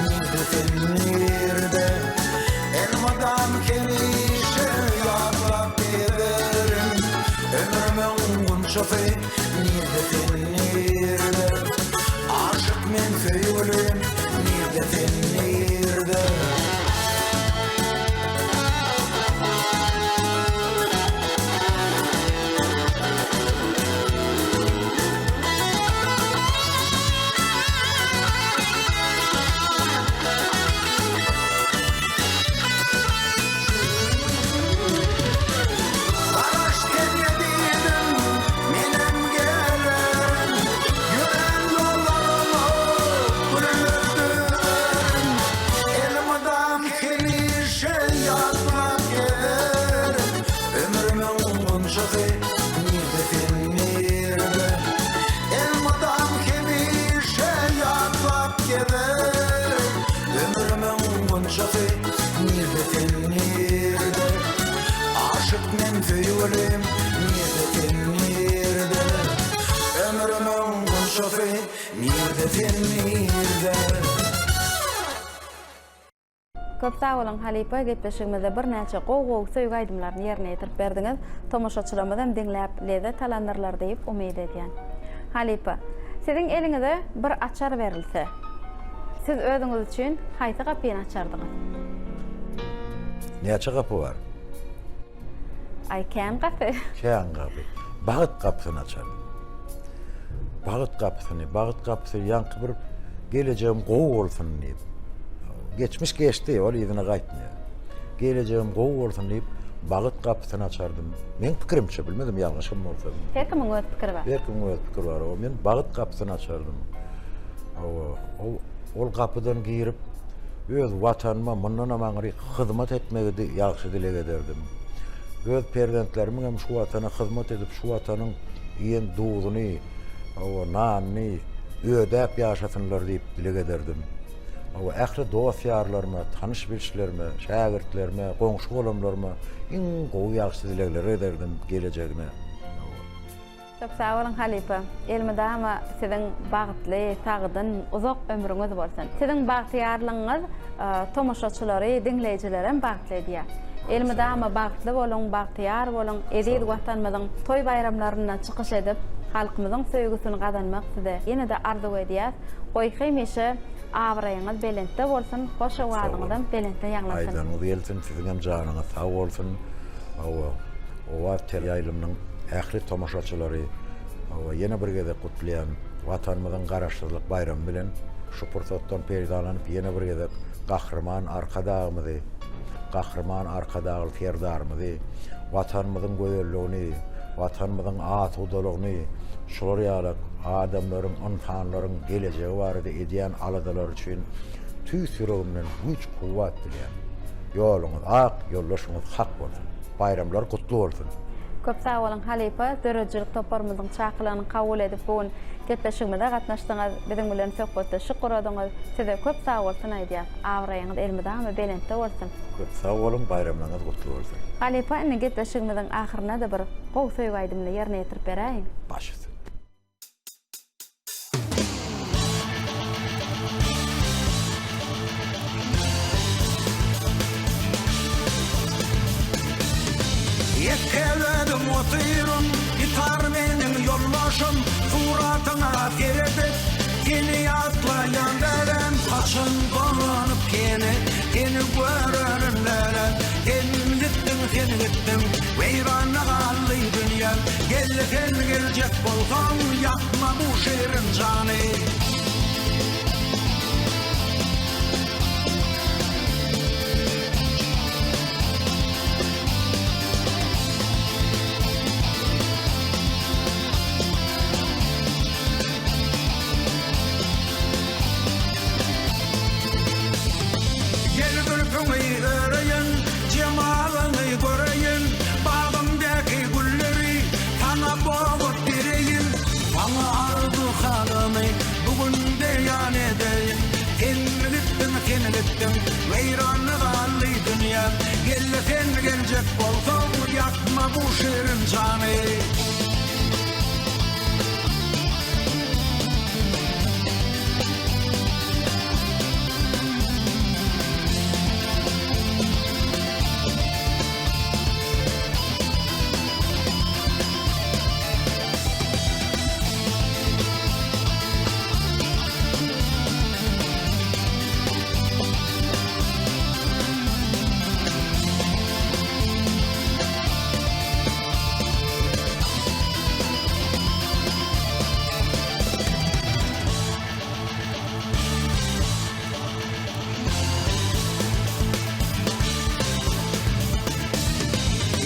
nirde sen nirde? Elmydam hemişe ýatlap gezerin, Ömrümiň gunçasy nirde sen nirde? Aşyk men söýgülim nirde sen nirde? Garaş senle diýdim, menem gelerin, Ýören ýollaryma güller düzerin. Elmydam hemişe ýatlap gezerin, Ömrümiň gunçasy nirde sen nirde? Elmydam hemişe ýatlap gezerin, Ömrümiň gunçasy nirde sen nirde? Aşyk men söýgülim nirde sen nirde? Ömrümiň gunçasy nirde sen nirde? Köp sag boluň halypa gepleşigimizde birnäçe gowy gowy söýgi aýdymlaryny ýerine ýetirip berdiňiz. Tomaşaçylarymyz hem diňläp lezzet alandyrlar diýip umyt edýän. Halypa, siziň eliňize bir açar berilse, siz özüňiz üçin haýsy gapyny açardyňyz? Näçe gapy bar? Aý kän gapy. Kän gapy. Bagt gapysyny açardym. Bagt gapysyny, bagt gapysy ýaňky bir gelejegim gowy bolsun diýip. Geçmiş geçdi, ol yzyna gaýtmaýar. Gelejegim gowy bolsun diýip, bagt gapysyny açardym. Meň pikirimçe, bilmedim ýalňyşym bolsa. Her kimiň öz pikiri bar. Her kimiň öz pikiri bar. Men bagt gapysyny açardym. Ol gapydan girip, öz Watanyma mundanam aňryk hyzmat etmegi ýagşy dileg ederdim. Öz perzentlerimiň hem şu Watana hyzmat edip, şu Watanyň iýen duzuny, hawa, nanyny ödäp ýaşasynlar diýip dileg ederdim. Hawa, ähli dost-ýarlaryma, tanyş-bilişlerime, şägirtlerime, goňşy-golamlaryma iň gowy ýagşy dilegleri ederdim gelejegine. Hawa. Köp sag boluň halypa. Elmydama siziň bagtly, sagdyn, uzak ömrüňiz bolsun. Siziň bagtyýarlygyňyz tomaşaçylary, diňleýjilerem bagtly edýär. Elmydama bagtly boluň, bagtyýar boluň, eziz Watanymyzyň toý-baýramlarynda çykyş edip, halkymyzyň söýgüsini gazanmak size ýene-de arzuw edýäs. Goý hemişe abraýyňyz belentde bolsun, hoş owazyňyzam belentden ýaňlansyn. Aýdanyňyz gelsin, siziňem janyňyz sag bolsun. Hawa, Owaz teleýaýlymynyň ähli tomaşaçylary hawa, ýene bir gezek gutlaýan Watanymyzyň Garaşsyzlyk baýramy bilen şu pursatdan peýdalanyp ýene bir gezek Gahryman Arkadagymyzy, Gahryman Arkadagly Serdarymyzy, Watanymyzyň gözelligini, Watanymyzyň asudalygyny, şular ýaly adamlaryň, ynsanlaryň gelejegi barada edýän aladalary üçin tüýs ýüregimden güýç-kuwwat dileýän. Ýoluňyz ak, ýoldaşyňyz hak bolsun! Baýramlar gutly bolsun! Köp sag boluň halypa, döredijilik toparymyzyň çakylygyny kabul edip bu gün gepleşigimize gatnaşdyňyz, biziň bilen söhbetdeşlik guradyňyz, size köp sag bolsun aýdýas, abraýyňyz elmydama belentde bolsun! Köp sag boluň, baýramlaryňyz gutly bolsun! Halypa indi gepleşigimiziň ahyrynda-da bir gowy söýgi aýdymyny ýerine ýetirip beräýiň. Baş üstüne. Ýeke özüm otyryn, gitar meniň ýoldaşym, Suratyňa seredip, seni ýatlaýan dälem, Haçan dolanyp ýene seni görerin dälem. Sen gitdiň, sen gitdiň, weýrana galdy dünýäm, Gel sen geljek bolsaň, ýakma bu şirin jany. Gel zülpüňi öreýin, jemalyňy göreýin, Bagymdaky gülleri saňa bogup bereýin. Saňa arzu-halymy bu gün beýan edeýin. Sen gitdiň, sen gitdiň, weýrana galdy dünýäm. Gel sen geljek bolsaň, ýakma bu şirin jany.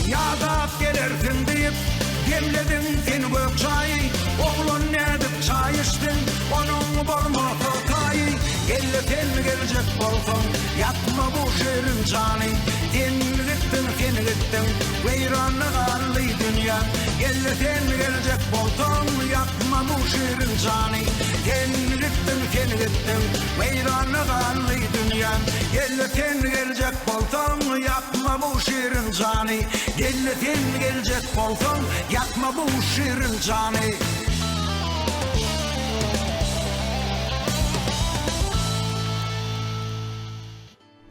Ýadap gelersiň diýip, demlediň sen gök çaýy, Oglan nädip çaý içsin, onuň bolmasa taýy. Gel-de sen geljek bolsaň, ýakma bu şirin jany. Sen gitdiň, sen gitdiň, weýrana galdy dünýä. Gel-de sen geljek bolsaň, ýakma bu şirin jany. Sen gitdiň, sen gitdiň, weýrana galdy dünýäm. Gel-de sen geljek bolsaň, ýakma bu şirin jany. Gel-de sen geljek bolsaň, ýakma bu şirin jany.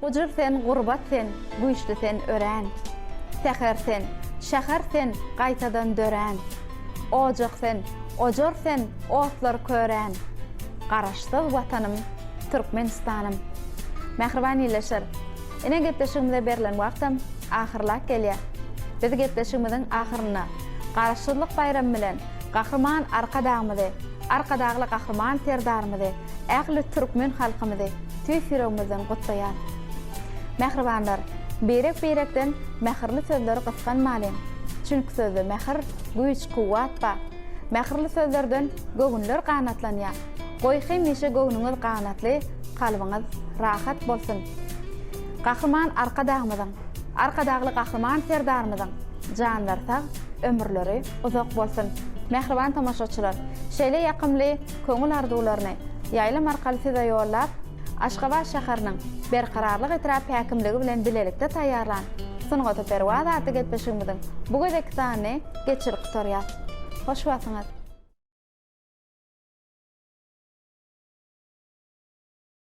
Gujur sen, gurbat sen, güýçli sen örän. Säher sen, şäher sen, gaýtadan dörän. Ojak sen, ojar sen, otlar körän. Garaşsyz Watanym, Türkmenistanym. Mähriban ildeşler, ine gepleşigimize berlen wagtam ahyrlap gelýär. Biz gepleşigimiziň ahyrynda Garaşsyzlyk baýramy bilen Gahryman Arkadagymyzy, Arkadagly Gahryman Serdarymyzy, ähli türkmen halkymyzy tüýs ýüregimizden gutlaýas. Mähribanlar, birek-birekden mähirli sözleri gysganmalyň. Çünki sözde mähir, güýç-kuwwat bar. Mähirli sözlerden göwünler ganatlanýar. Goý hemişe göwnüňiz ganatly, kalbyňyz rahat bolsun! Gahryman Arkadagymyzyň, Arkadagly Gahryman Serdarymyzyň janlary sag, ömürleri uzak bolsun! Mähriban tomaşaçylar, şeýle ýakymly köňül arzuwlaryny ýaýlym arkaly size ýollap, Aşgabat şäheriniň Berkararlyk etrap häkimligi bilen bilelikde taýýarlan Sungata perwaz atly gepleşigimiziň bu gezekki sanyny geçirip gutarýas. Hoş wagtyňyz!